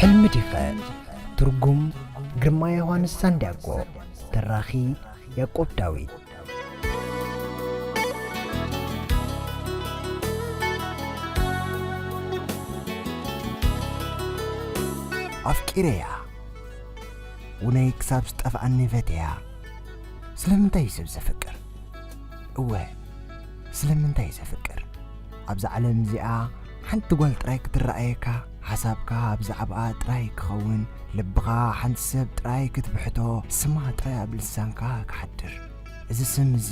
ሕልሚ ዲኸ? ትርጉም ግርማ ዮሃንስ ሳንዲያጎ። ተራኺ ያዕቆብ ዳዊት። ኣፍቂረያ፣ ውነይ ክሳብ ዝጠፍኣኒ ፈትያ። ስለምንታይ እዩ ሰብ ዘፍቅር? እወ፣ ስለምንታይ እዩ ዘፍቅር? ኣብዛ ዓለም እዚኣ ሓንቲ ጓል ጥራይ ክትረኣየካ፣ ሓሳብካ ብዛዕባኣ ጥራይ ክኸውን፣ ልብኻ ሓንቲ ሰብ ጥራይ ክትብሕቶ፣ ስማ ጥራይ ኣብ ልሳንካ ክሓድር። እዚ ስም እዚ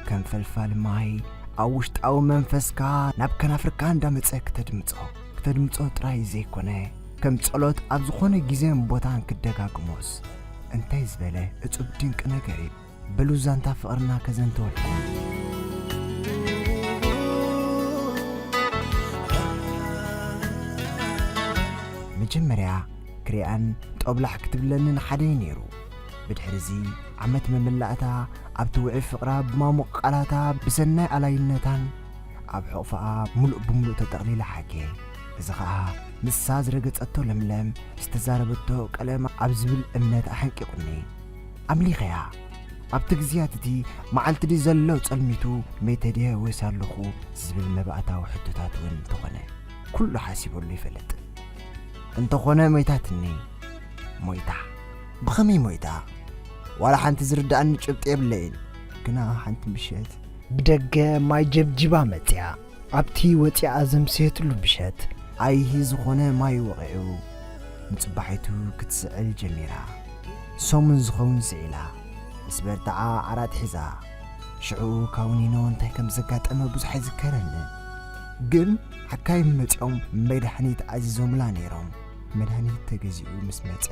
ከም ፈልፋል ማይ ኣብ ውሽጣዊ መንፈስካ ናብ ከናፍርካ እንዳመጸ ክተድምጾ፣ ክተድምጾ ጥራይ ዘይኮነ፣ ከም ጸሎት ኣብ ዝኾነ ግዜን ቦታን ክደጋግሞስ እንታይ ዝበለ እጹብ ድንቂ ነገር እዩ። በሉ ዛንታ ፍቕርና ከዘንተወልኩም። መጀመርያ ክሪኣን ጦብላሕ ክትብለንን ሓደይ ነይሩ። ብድሕርዚ ዓመት መመላእታ ኣብቲ ውዑይ ፍቕራ ብማሙቕ ቃላታ ብሰናይ ኣላይነታን ኣብ ሕቑፋኣ ምሉእ ብምሉእ ተጠቕሊላ ሓኬ። እዚ ኸኣ ንሳ ዝረገጸቶ ለምለም ዝተዛረበቶ ቀለም ኣብ ዝብል እምነት ኣሐንቂቑኒ። ኣምሊኸያ። ኣብቲ ግዜያት እቲ መዓልቲ ድዩ ዘሎ ጸልሚቱ፣ መይተ ድየ ወይስ ኣለኹ ዝብል መባእታዊ ሕቶታት እውን እንተኾነ ኩሉ ሓሲበሉ ይፈልጥ። እንተኾነ ሞይታትኒ። ሞይታ። ብኸመይ ሞይታ? ዋላ ሓንቲ ዝርድኣኒ ጭብጢ የብለይን። ግና ሓንቲ ምሸት ብደገ ማይ ጀብጂባ መጽያ። ኣብቲ ወጺኣ ዘምሰየትሉ ምሸት ኣይሂ ዝኾነ ማይ ወቒዑ፣ ንጽባሒቱ ክትስዕል ጀሚራ። ሰሙን ዝኸውን ስዒላ፣ ምስ በርትዓ ዓራት ሒዛ። ሽዑ ካውኒኖ እንታይ ከም ዘጋጠመ ብዙሕ ኣይዝከረንን። ግን ሓካይም መጺኦም መድሃኒት ኣዚዞምላ ነይሮም። መድሃኒት ተገዚኡ ምስ መጸ፣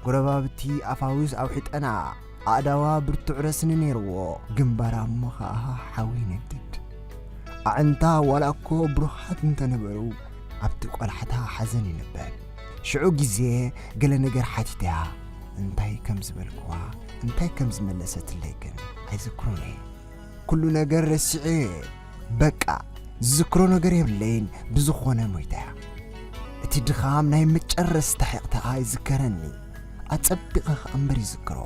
ጎረባብቲ ኣፋውስ ኣውሒጠና። ኣእዳዋ ብርቱዕ ረስኒ ነይርዎ፣ ግንባራ እሞ ኸኣ ሓዊ ይነድድ። ኣዕንታ ዋላ እኮ ብሩኻት እንተነበሩ፣ ኣብቲ ቆላሕታ ሓዘን ይንበብ። ሽዑ ግዜ ገለ ነገር ሓቲተያ፣ እንታይ ከም ዝበልክዋ፣ እንታይ ከም ዝመለሰትለይ ግን ኣይዝክሮን እየ። ኩሉ ነገር ረሲዐ፣ በቃ ዝዝክሮ ነገር የብለይን። ብዝኾነ ሞይታ እያ። እቲ ድኻም ናይ መጨረስታ ሒቕታኣ ይዝከረኒ። ኣጸቢቐ ኸኣ እምበር ይዝክሮ።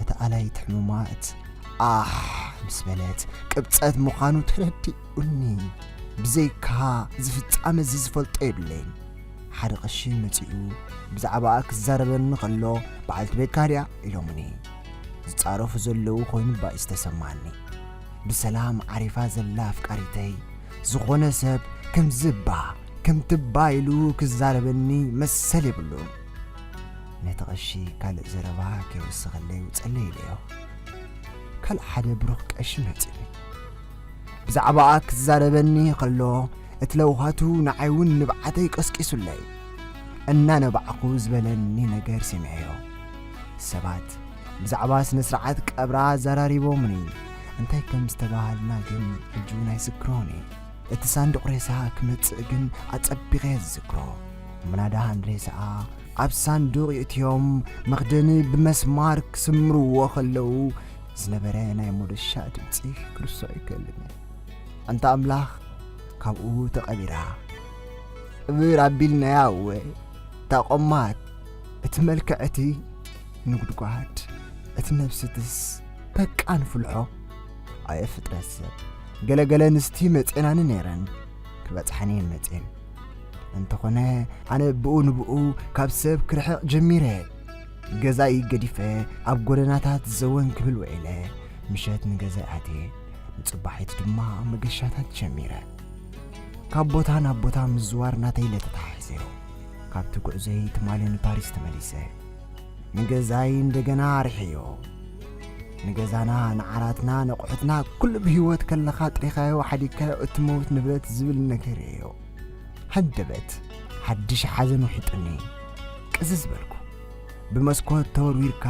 እታ ኣላይት ሕሙማት ኣሕ ምስ በለት ቅብጸት ምዃኑ ተረዲኡኒ። ብዘይካ እዚ ፍጻመ እዚ ዝፈልጦ የብለይን። ሓደ ቀሺ መጺኡ ብዛዕባኣ ክዛረበኒ ከሎ፣ በዓልቲ ቤትካ ድያ? ኢሎምኒ። ዝጻረፉ ዘለዉ ኮይኑ እባ እዩ ዝተሰማኒ። ብሰላም ዓሪፋ ዘላ ኣፍቃሪተይ፣ ዝኾነ ሰብ ከምዚ እባ ከምቲ እባ ኢሉ ክዛረበኒ መሰል የብሉን። ነቲ ቀሺ ካልእ ዘረባ ከይወሰኸለይ ውጸለይ ኢለዮ። ካልእ ሓደ ብሩኽ ቀሺ መጺኡኒ። ብዛዕባኣ ክዛረበኒ ከሎ፣ እቲ ለውሃቱ ንዓይ እውን ንብዓተይ ቀስቂሱለይ። እናነባዕኹ ዝበለኒ ነገር ሰሚዐዮ። ሰባት ብዛዕባ ስነ ስርዓት ቀብራ ኣዘራሪቦምኒ። እንታይ ከም ዝተባሃልና ግን ሕጂ እውን ኣይዝክሮን እየ። እቲ ሳንዱቕ ሬሳ ክመጽእ ግን ኣጸቢቐ እየ ዝዝክሮ። ምናዳሃን ሬሳኣ ኣብ ሳንዱቕ የእትዮም መኽደኒ ብመስማር ክስምርዎ ከለዉ ዝነበረ ናይ ሞደሻ ድምጺ ክርስዖ ኣይክእልን እየ። ኣንታ ኣምላኽ፣ ካብኡ ተቐቢራ። ቅብር ኣቢልናያ እወ፣ እታ ቆማት፣ እቲ መልክዕ እቲ ንጉድጓድ፣ እቲ ነብስትስ በቃ ንፍልሖ። ኣየ ፍጥረት ሰብ፣ ገለገለ ኣንስቲ መጼናኒ ነይረን፣ ክበጽሓኒ እየን መጼን። እንተኾነ ኣነ ብኡ ንብኡ ካብ ሰብ ክርሕቕ ጀሚረ። ገዛይ ገዲፈ ኣብ ጎደናታት ዘወን ክብል ውዒለ። ምሸት ንገዛይ ኣትየ፣ ንጽባሒት ድማ መገሻታት ጀሚረ። ካብ ቦታ ናብ ቦታ ምዝዋር ናተይ ኢለ ተተሓሒዘዮ። ካብቲ ጉዕዞይ ትማሊ ንፓሪስ ተመሊሰ። ንገዛይ እንደገና ኣርሕዮ። ንገዛና፣ ንዓራትና፣ ነቑሑትና፣ ኩሉ ብህይወት ከለኻ ጥሪኻዮ ሓዲግካዮ እትመውት ንብረት ዝብል ነገር እዮ። ሃንደበት፣ ሓድሽ ሓዘን ውሒጡኒ። ቅዝዝ በልኩ። ብመስኮት ተወርዊርካ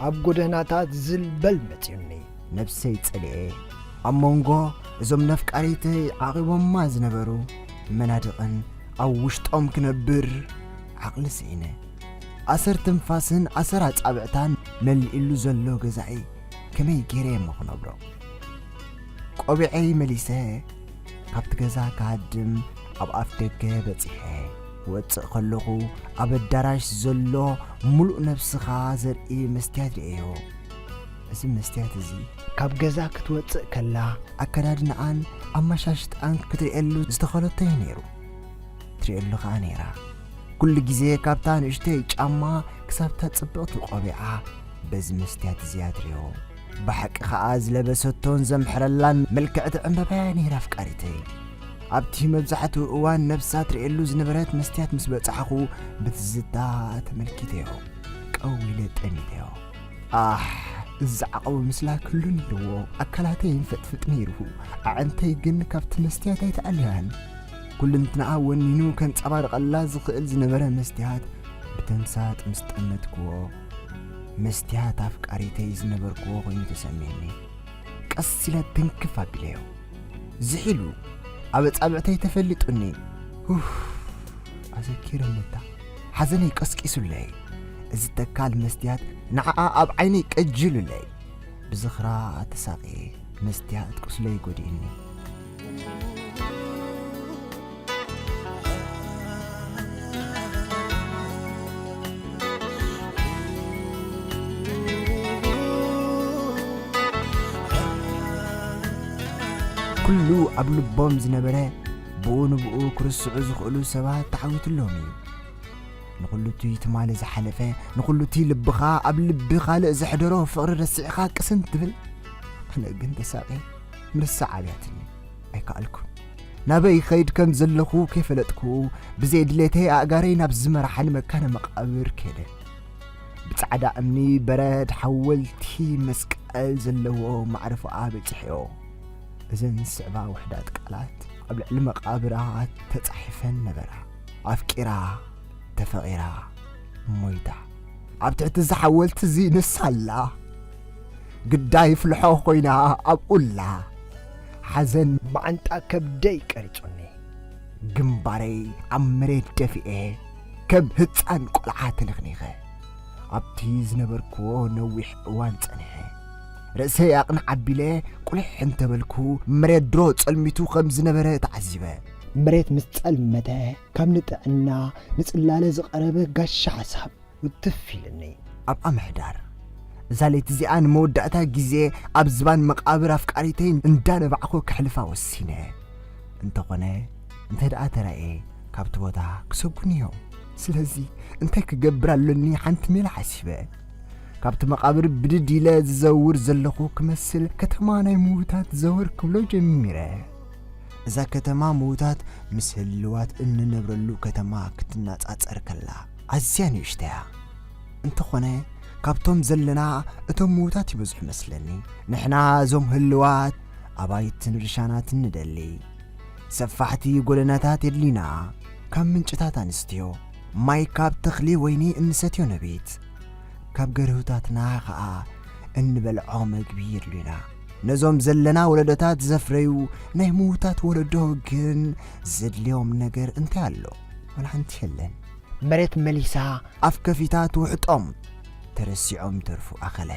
ኣብ ጎደናታት ዝል በል መጺኡኒ። ነብሰይ ጸሊኤ። ኣብ መንጎ እዞም ነፍቃሪተይ ዓቒቦማ ዝነበሩ መናድቕን ኣብ ውሽጦም ክነብር ዓቕሊ ስኢነ። ኣሰር ትንፋስን ኣሰር ኣጻብዕታን መሊእሉ ዘሎ ገዛኢ ከመይ ገይረ እሞ ክነብሮ? ቆቢዐይ መሊሰ ካብቲ ገዛ ክሃድም ኣብ ኣፍ ደገ በጺሐ። ክወጽእ ከለኹ ኣብ ኣዳራሽ ዘሎ ምሉእ ነብስኻ ዘርኢ መስትያት ርእዮ። እዚ መስትያት እዚ ካብ ገዛ ክትወጽእ ከላ ኣከዳድናኣን ኣመሻሽጣን ክትርእየሉ ዝተኸለቶ እዩ ነይሩ። ትርእየሉ ኸኣ ነይራ። ኩሉ ግዜ ካብታ ንእሽተይ ጫማ ክሳብታ ጽብቕቲ ቆቢዓ በዚ መስትያት እዚኣ ትርእዮ። ብሓቂ ኸኣ ዝለበሰቶን ዘምሕረላን ምልክዕቲ ዕምበባ እያ ነይራ ኣፍቃሪተይ። ኣብቲ መብዛሕትኡ እዋን ነብሳ ትርእየሉ ዝነበረት መስትያት ምስ በጻሕኹ ብትዝታ ተመልኪተዮ። ቀው ኢለ ጠሚተዮ። ኣሕ፣ እዚ ዓቐቡ ምስላ ክህሉ ነይርዎ። ኣካላተይ ይንፈጥፍጥ ነይሩ። ኣዕንተይ ግን ካብቲ መስትያት ኣይተኣልያን። ኩልንትናኣ ወኒኑ ከንጸባርቐላ ዝኽእል ዝነበረ መስትያት ብተምሳጥ ምስ ጠመትክዎ፣ መስትያት ኣፍቃሪተይ ዝነበርክዎ ኮይኑ ተሰሚዕኒ። ቀስ ኢለ ትንክፍ ኣቢለዮ። ዝሒሉ ኣብ ኣጻብዕተይ ተፈሊጡኒ። ኡፍ፣ ኣዘኪረኒ እታ ሓዘነይ ቀስቂሱለይ። እዚ ተካል መስትያት ንዓኣ ኣብ ዓይነይ ቀጂሉለይ። ብዝኽራ ተሳቕየ፣ መስትያት ቁስለይ ጎዲእኒ። ኩሉ ኣብ ልቦም ዝነበረ ብኡ ንብኡ ክርስዑ ዝኽእሉ ሰባት ተዓዊትሎም እዩ። ንኹሉ እቲ ትማሊ ዝሓለፈ፣ ንኹሉ እቲ ልብኻ ኣብ ልቢ ካልእ ዘሕደሮ ፍቕሪ ረሲዕኻ ቅስን ትብል። ኣነ ግን ተሳቒ ምርሳዕ ኣብያትኒ። ኣይከኣልኩን። ናበይ ይኸይድ ከም ዘለኹ ከይፈለጥኩ፣ ብዘይ ድሌተይ ኣእጋረይ ናብ ዝመርሓኒ መካነ መቓብር ከደ። ብጻዕዳ እምኒ በረድ ሓወልቲ መስቀል ዘለዎ ማዕረፍኣ በጺሐዮ። እዘን ዝስዕባ ውሑዳት ቃላት ኣብ ልዕሊ መቓብራ ተጻሒፈን ነበራ። ኣፍቂራ፣ ተፈቒራ፣ ሞይታ። ኣብ ትሕቲ እዚ ሓወልቲ እዚ ንሳ ኣላ። ግዳይ ፍልሖ ኮይና ኣብኡ ኣላ። ሓዘን መዓንጣ ከብደይ ቀሪጹኒ። ግንባረይ ኣብ መሬት ደፊኤ፣ ከም ህጻን ቆልዓ ተነኽኒኸ። ኣብቲ ዝነበርክዎ ነዊሕ እዋን ጸኒሐ። ርእሰይ ኣቕንዕ ኣቢለ ቁሊሕ እንተበልኩ፣ መሬት ድሮ ጸልሚቱ ከም ዝነበረ ተዓዚበ። መሬት ምስ ጸልመተ፣ ካብ ንጥዕና ንጽላለ ዝቐረበ ጋሻ ሓሳብ ውትፍ ኢልኒ። ኣብኣ ምሕዳር። እዛ ለይቲ እዚኣ ንመወዳእታ ግዜ ኣብ ዝባን መቓብር ኣፍቃሪተይ እንዳነባዕኩ ከሕልፋ ወሲነ። እንተኾነ፣ እንተ ደኣ ተራእየ፣ ካብቲ ቦታ ክሰጉን እዮም። ስለዚ፣ እንታይ ክገብር ኣሎኒ ሓንቲ ሜላ ሓሲበ። ካብቲ መቓብር ብድድ ኢለ ዝዘውር ዘለኹ ክመስል፣ ከተማ ናይ ምዉታት ዘወር ክብሎ ጀሚረ። እዛ ከተማ ምዉታት ምስ ህልዋት እንነብረሉ ከተማ ክትነጻጸር ከላ ኣዝያ ንእሽቶ እያ። እንተኾነ፣ ካብቶም ዘለና እቶም ምዉታት ይበዝሑ መስለኒ። ንሕና እዞም ህልዋት ኣባይትን ርሻናትን ንደሊ። ሰፋሕቲ ጎደናታት የድልዩና። ካብ ምንጭታት ኣንስትዮ፣ ማይ ካብ ተኽሊ ወይኒ እንሰትዮ ነቢት። ካብ ገርሁታትና ኸኣ እንበልዖ መግቢ የድልዩና። ነዞም ዘለና ወለዶታት ዘፍረዩ ናይ ምዉታት ወለዶ ግን ዘድልዮም ነገር እንታይ ኣሎ? ዋላ ሓንቲ የለን። መሬት መሊሳ ኣፍ ከፊታ ትውሕጦም። ተረሲዖም ይተርፉ ኣኸለ።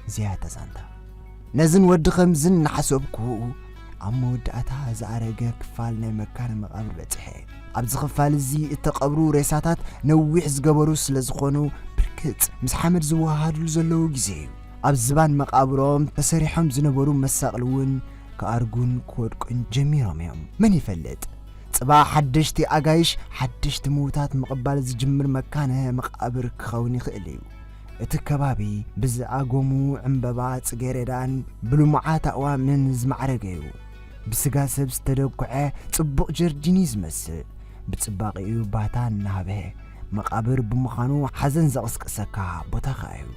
እዚኣ እታ ዛንታ። ነዝን ወዲ ኸምዝን እናሓሰብኩ፣ ኣብ መወዳእታ ዝኣረገ ክፋል ናይ መካነ መቓብር በጺሐ። ኣብዚ ክፋል እዚ እተቐብሩ ሬሳታት ነዊሕ ዝገበሩ ስለ ዝኾኑ፣ ብርግጽ ምስ ሓመድ ዝወሃሃድሉ ዘለዉ ግዜ እዩ። ኣብ ዝባን መቓብሮም ተሰሪሖም ዝነበሩ መሳቕል እውን ክኣርጉን ክወድቁን ጀሚሮም እዮም። መን ይፈልጥ? ጽባሕ ሓደሽቲ ኣጋይሽ፣ ሓደሽቲ ምዉታት ምቕባል ዝጅምር መካነ መቓብር ክኸውን ይኽእል እዩ። እቲ ከባቢ ብዝኣጎሙ ዕምበባ ጽጌረዳን ብልሙዓት ኣእዋምን ዝማዕረገ እዩ። ብስጋ ሰብ ዝተደኩዐ ጽቡቕ ጀርዲን እዩ ዝመስል። ብጽባቐኡ ባታ እናሃበ መቓብር ብምዃኑ ሓዘን ዘቕስቅሰካ ቦታ ኸኣ እዩ።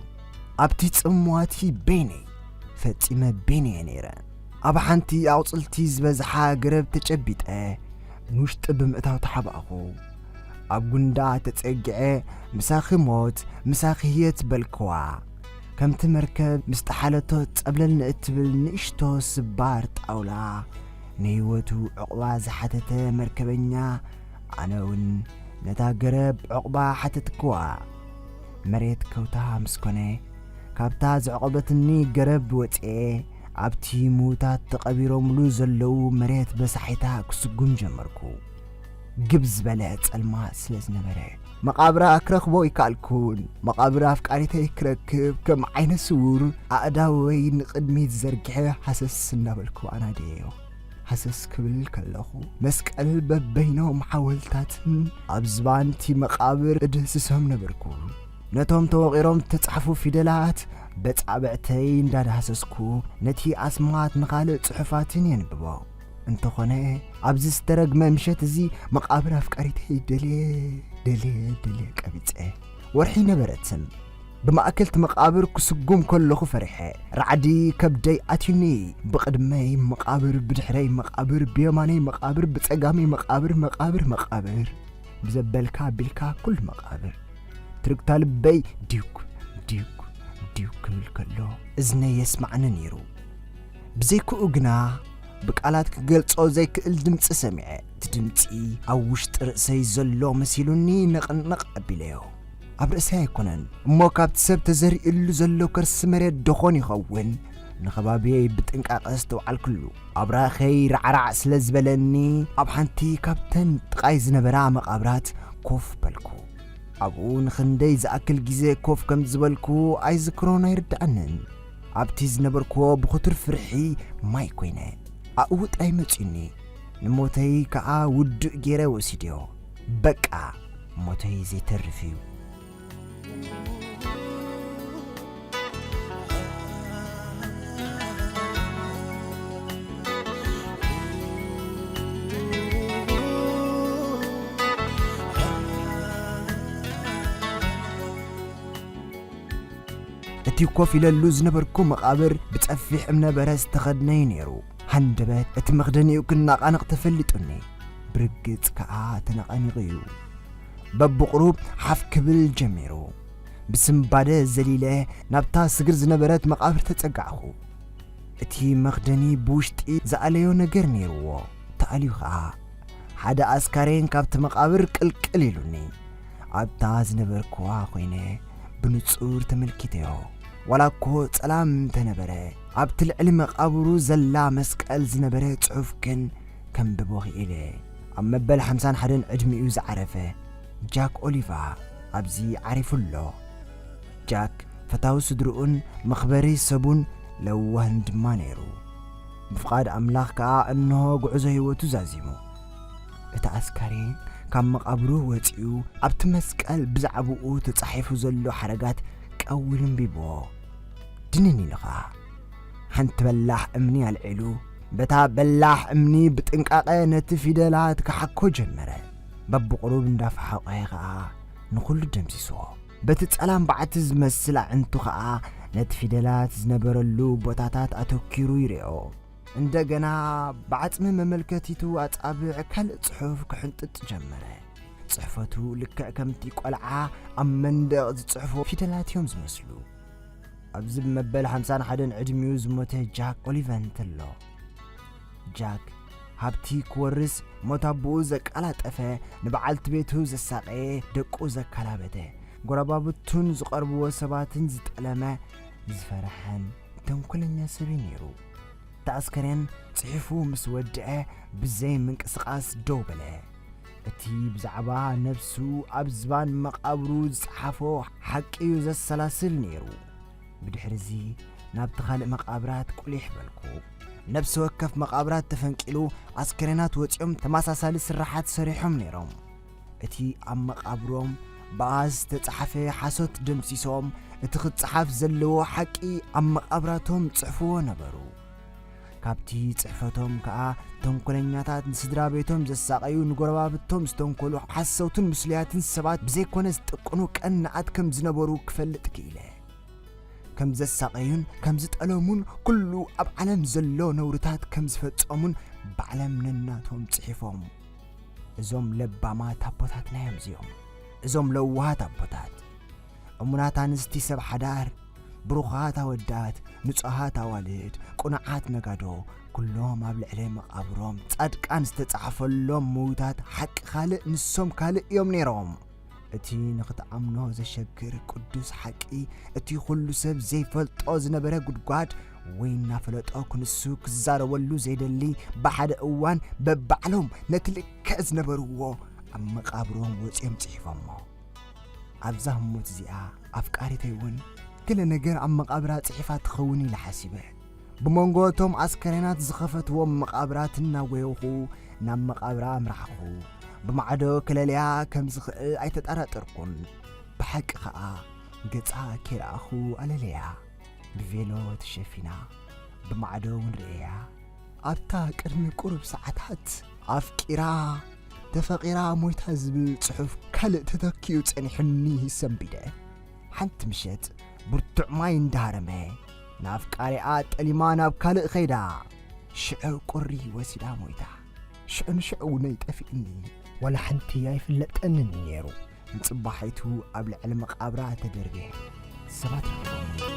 ኣብቲ ጽምዋ እቲ በይነይ፣ ፈጺመ በይነይ እየ ነይረ። ኣብ ሓንቲ ኣቑጽልቲ ዝበዝሓ ገረብ ተጨቢጠ ንውሽጢ ብምእታው ተሓባእኹ። ኣብ ጉንዳ ተጸጊዐ፣ "ምሳኺ ሞት፣ ምሳኺ ህየት" በልክዋ። ከምቲ መርከብ ምስ ጠሓለቶ ጸብለል ንእትብል ንእሽቶ ስባር ጣውላ፣ ንህይወቱ ዕቑባ ዝሓተተ መርከበኛ፣ ኣነ እውን ነታ ገረብ ዕቑባ ሓተትክዋ። መሬት ከውታ ምስ ኮነ፣ ካብታ ዘዕቆበትኒ ገረብ ወጽኤ፣ ኣብቲ ምዉታት ተቐቢሮምሉ ዘለዉ መሬት በሳሒታ ክስጉም ጀመርኩ። ግብ ዝበለ ጸልማት ስለ ዝነበረ፣ መቓብራ ክረኽቦ ኣይከኣልኩን። መቓብር ኣፍቃሪተይ ክረክብ ከም ዓይነ ስዉር ኣእዳወይ ንቕድሚት ዘርጊሐ ሃሰስ እናበልኩ ኣናድየዮ። ሃሰስ ክብል ከለኹ፣ መስቀል በበይኖም ሓወልትታትን ኣብ ዝባንቲ መቓብር እድህስሶም ነበርኩ። ነቶም ተወቒሮም እተጻሕፉ ፊደላት በጻብዕተይ እንዳዳህሰስኩ፣ ነቲ ኣስማት ንኻልእ ጽሑፋትን የንብቦ። እንተኾነ፣ ኣብዚ ዝተረግመ ምሸት እዚ መቓብር ኣፍቃሪተይ ደልየ፣ ደልየ፣ ደልየ ቀቢጸ። ወርሒ ነበረትን። ብማእከል እቲ መቓብር ክስጉም ከለኹ ፈሪሐ። ራዕዲ ከብደይ ኣትዩኒ። ብቕድመይ መቓብር፣ ብድሕረይ መቓብር፣ ብየማነይ መቓብር፣ ብጸጋመይ መቓብር፣ መቓብር፣ መቓብር። ብዘበልካ ኣቢልካ ኩሉ መቓብር። ትርግታ ልበይ ዲዩክ፣ ዲዩክ፣ ዲዩክ ክብል ከሎ እዝነይ የስማዕኒ ነይሩ። ብዘይክኡ ግና ብቃላት ክገልጾ ዘይክእል ድምጺ ሰሚዐ። እቲ ድምጺ ኣብ ውሽጢ ርእሰይ ዘሎ መሲሉኒ ነቕነቕ ኣቢለዮ። ኣብ ርእሰይ ኣይኮነን፣ እሞ ካብቲ ሰብ ተዘሪእሉ ዘሎ ከርሲ መሬት ደኾን ይኸውን? ንኸባቢየይ ብጥንቃቐ ኣስተውዓልኩሉ። ኣብራኸይ ራዕራዕ ስለ ዝበለኒ፣ ኣብ ሓንቲ ካብተን ጥቓይ ዝነበራ መቓብራት ኮፍ በልኩ። ኣብኡ ንኽንደይ ዝኣክል ግዜ ኮፍ ከም ዝበልኩ ኣይዝክሮን ኣይርድኣንን። ኣብቲ ዝነበርክዎ ብኽቱር ፍርሒ ማይ ኮይነ። ኣእውጣይ መጺኡኒ። ንሞተይ ከኣ ውዱእ ገይረ ወሲድዮ። በቃ፣ ሞተይ ዘይተርፍ እዩ። እቲ ኮፍ ኢለሉ ዝነበርኩ መቓብር ብጸፊሕ እምነ በረድ ዝተኸድነ እዩ ነይሩ። ሃንደበት እቲ መኽደኒኡ ክናቓነቕ ተፈሊጡኒ። ብርግጽ ከኣ ተነቓኒቑ እዩ። በብቑሩብ ሓፍ ክብል ጀሚሩ። ብስንባደ ዘሊለ ናብታ ስግር ዝነበረት መቓብር ተጸጋዕኹ። እቲ መኽደኒ ብውሽጢ ዝኣለዮ ነገር ነይርዎ። ተኣልዩ ኸኣ ሓደ ኣስካሬን ካብቲ መቓብር ቅልቅል ኢሉኒ። ኣብታ ዝነበርክዋ ኮይነ ብንጹር ተመልኪተዮ። ዋላ እኮ ጸላም እንተነበረ፣ ኣብቲ ልዕሊ መቓብሩ ዘላ መስቀል ዝነበረ ጽሑፍ ግን ከንብቦ ክኢለ። ኣብ መበል ሓምሳን ሓደን ዕድሚኡ ዝዓረፈ ጃክ ኦሊቫ ኣብዚ ዓሪፉ ኣሎ። ጃክ ፈታዊ ስድርኡን መኽበሪ ሰቡን ለዋህን ድማ ነይሩ። ብፍቓድ ኣምላኽ ከኣ እንሆ ጉዕዞ ህይወቱ ዛዚሙ። እቲ ኣስካሬን ካብ መቓብሩ ወጺኡ ኣብቲ መስቀል ብዛዕባኡ ተጻሒፉ ዘሎ ሓረጋት ቀዊሉ ኣንቢብዎ። ድንን ኢሉ ኸኣ ሓንቲ በላሕ እምኒ ኣልዒሉ፣ በታ በላሕ እምኒ ብጥንቃቐ ነቲ ፊደላት ክሓኮ ጀመረ። በብቑሩብ እንዳፈሓቖ ኸኣ ንኹሉ ደምሲስዎ። በቲ ጸላም በዓቲ ዝመስል ኣዕንቱ ኸኣ ነቲ ፊደላት ዝነበረሉ ቦታታት ኣተኪሩ ይርእዮ። እንደገና ብዓጽሚ መመልከቲቱ ኣጻብዕ ካልእ ጽሑፍ ክሕንጥጥ ጀመረ። ጽሕፈቱ ልክዕ ከምቲ ቆልዓ ኣብ መንደቕ ዝጽሕፎ ፊደላት እዮም ዝመስሉ። ኣብዚ ብመበል ሓምሳን ሓደን ዕድሚኡ ዝሞተ ጃክ ኦሊቨንት ኣሎ። ጃክ ሃብቲ ክወርስ ሞት ኣቦኡ ዘቀላጠፈ፣ ንበዓልቲ ቤቱ ዘሳቐየ፣ ደቁ ዘከላበተ፣ ጎረባብቱን ዝቐርብዎ ሰባትን ዝጠለመ፣ ዝፈርሐን ተንኮለኛ ሰብ እዩ ነይሩ። እቲ ኣስከሬን ጽሒፉ ምስ ወድአ ብዘይ ምንቅስቓስ ደው በለ። እቲ ብዛዕባ ነብሱ ኣብ ዝባን መቓብሩ ዝጸሓፎ ሓቂ እዩ ዘሰላስል ነይሩ። ብድሕርዚ ናብቲ ካልእ መቓብራት ቁሊሕ በልኩ። ነብሲ ወከፍ መቓብራት ተፈንቂሉ ኣስከሬናት ወጺኦም ተመሳሳሊ ስርሓት ሰሪሖም ነይሮም። እቲ ኣብ መቓብሮም ብኣስ ዝተጻሕፈ ሓሶት ደምሲሶም፣ እቲ ክጸሓፍ ዘለዎ ሓቂ ኣብ መቓብራቶም ጽሕፍዎ ነበሩ። ካብቲ ጽሕፈቶም ከኣ ተንኮለኛታት ንስድራ ቤቶም ዘሳቐዩ፣ ንጎረባብቶም ዝተንኮሉ፣ ሓሰውትን ምስሉያትን ሰባት ብዘይኮነ ዝጥቅኑ ቀናኣት ከም ዝነበሩ ክፈልጥ ክኢለ። ከም ዘሳቐዩን ከም ዝጠለሙን፣ ኩሉ ኣብ ዓለም ዘሎ ነውርታት ከም ዝፈጸሙን ባዕሎም ነናቶም ጽሒፎም። እዞም ለባማት ኣቦታትና እዮም እዚኦም። እዞም ለዋሃት ኣቦታት፣ እሙናት ኣንስቲ ሰብ ሓዳር፣ ብሩኻት ኣወዳት፣ ንጹሃት ኣዋልድ፣ ቅኑዓት ነጋዶ፣ ኩሎም ኣብ ልዕሊ መቓብሮም ጻድቃን ዝተጻሕፈሎም ምዉታት ሓቂ ካልእ ንሶም ካልእ እዮም ነይሮም። እቲ ንኽትኣምኖ ዘሸግር ቅዱስ ሓቂ፣ እቲ ኩሉ ሰብ ዘይፈልጦ ዝነበረ ጉድጓድ ወይ እናፈለጦ ክንሱ ክዛረበሉ ዘይደሊ፣ ብሓደ እዋን በባዕሎም ነቲ ልክዕ ዝነበርዎ ኣብ መቓብሮም ወፂኦም ፅሒፎሞ። ኣብዛ ህሞት እዚኣ ኣፍቃሪተይ እውን ገለ ነገር ኣብ መቓብራ ጽሒፋ ትኸውን ኢለ ሓሲበ። ብመንጎ እቶም ኣስከሬናት ዝኸፈትዎም መቓብራት እናጎየኹ ናብ መቓብራ ኣምራሕኹ። ብማዕዶ ክለልያ ከም ዝኽእል ኣይተጠራጠርኩን። ብሓቂ ኸኣ ገጻ ከይረኣኹ ኣለለያ። ብቬሎ ተሸፊና፣ ብማዕዶ እውን ርእያ። ኣብታ ቅድሚ ቁሩብ ሰዓታት ኣፍቂራ ተፈቂራ ሞይታ ዝብል ጽሑፍ ካልእ ተተኪኡ ጸኒሑኒ ሰንቢደ። ሓንቲ ምሸት ብርቱዕ ማይ እንዳሃረመ ንኣፍቃሪኣ ጠሊማ ናብ ካልእ ኸይዳ፣ ሽዑ ቁሪ ወሲዳ ሞይታ። ሽዑ ንሽዑ እውን ኣይጠፍእኒ። ዋላ ሓንቲ ኣይፍለጠንን ነይሩ። ንጽባሒቱ ኣብ ልዕሊ መቓብራ ተደርብየ ሰባት ረኺቦም።